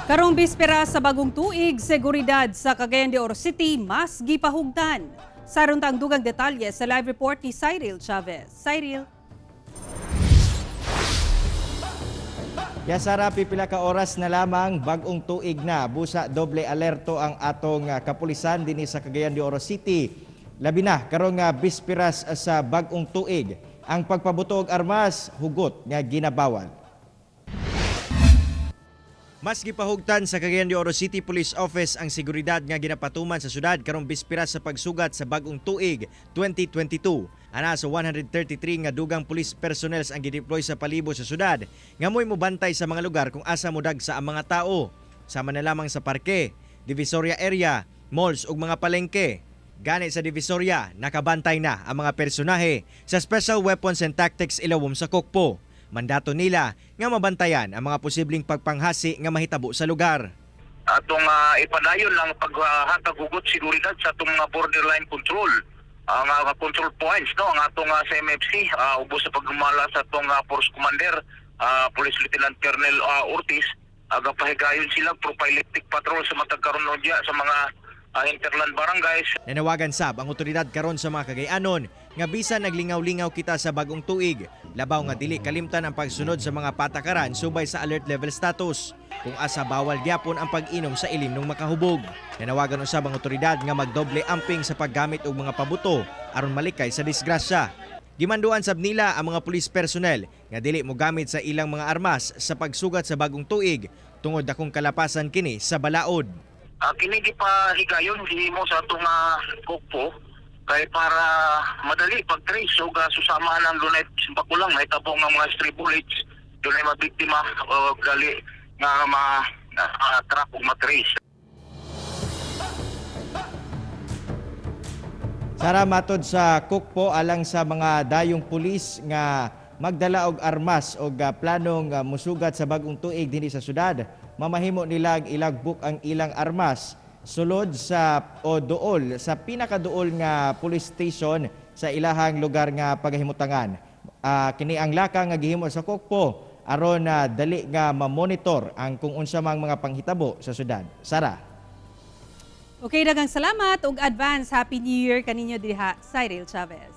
Karong bispera sa bagong tuig, seguridad sa Cagayan de Oro City mas gipahugtan. Saron tang dugang detalye sa live report ni Cyril Chavez. Cyril. Ya Sara, pipila ka oras na lamang, bagong tuig na. Busa doble alerto ang atong kapulisan dinhi sa Cagayan de Oro City. Labi na karong bispiras sa bagong tuig. Ang pagpabuto og armas hugot nga ginabawal. Mas gipahugtan sa Cagayan de Oro City Police Office ang seguridad nga ginapatuman sa syudad karong bispiras sa pagsugat sa bagong tuig 2022. Ana sa 133 nga dugang police personnels ang gideploy sa palibot sa syudad nga mo'y mobantay sa mga lugar kung asa modagsa ang mga tao. Sama na lamang sa parke, Divisoria area, malls ug mga palengke. Gani sa Divisoria, nakabantay na ang mga personahe sa Special Weapons and Tactics ilawom sa Kokpo. Mandato nila nga mabantayan ang mga posibleng pagpanghasi nga mahitabo sa lugar. Atong ipadayon lang paghatag hugot seguridad sa atong mga borderline control, ang control points, no, ang atong sa MFC, ubos sa pagumala sa atong force commander, Police Lieutenant Colonel Ortiz. Gapahigayon sila prophylactic patrol sa matag karon diya sa mga hinterland barangays. Nanawagan sab ang otoridad karon sa mga Kagayanon nga bisan naglingaw-lingaw kita sa bagong tuig, labaw nga dili kalimtan ang pagsunod sa mga patakaran subay sa alert level status. Kung asa bawal gyapon ang pag-inom sa ilim ng makahubog. Nanawagan usab ang otoridad nga magdoble amping sa paggamit og mga pabuto aron malikay sa disgrasya. Gimanduan sab nila ang mga pulis personnel nga dili mogamit sa ilang mga armas sa pagsugat sa bagong tuig tungod dakong kalapasan kini sa balaod. Kini gipahigayon gihimo sa atong Kokpo kay para madali pag-trace ug susamahan ang dunay bakulang mahitabo nga mga stray bullets, dunay mabiktima o gali nga ma track ug matrace. Sara, matod sa Kukpo, alang sa mga dayong pulis nga magdala og armas og planong musugat sa bagong tuig dinhi sa syudad, mamahimo nilang ilagbok ang ilang armas sulod sa o duol sa pinakaduol nga police station sa ilahang lugar nga pagahimutangan. Kini ang laka nga gihimo sa Kukpo aron na dali nga mamonitor ang kung unsa mang mga panghitabo sa syudad. Sara. Okay, daghang salamat ug advance Happy New Year kaninyo diha, Cyril Chavez.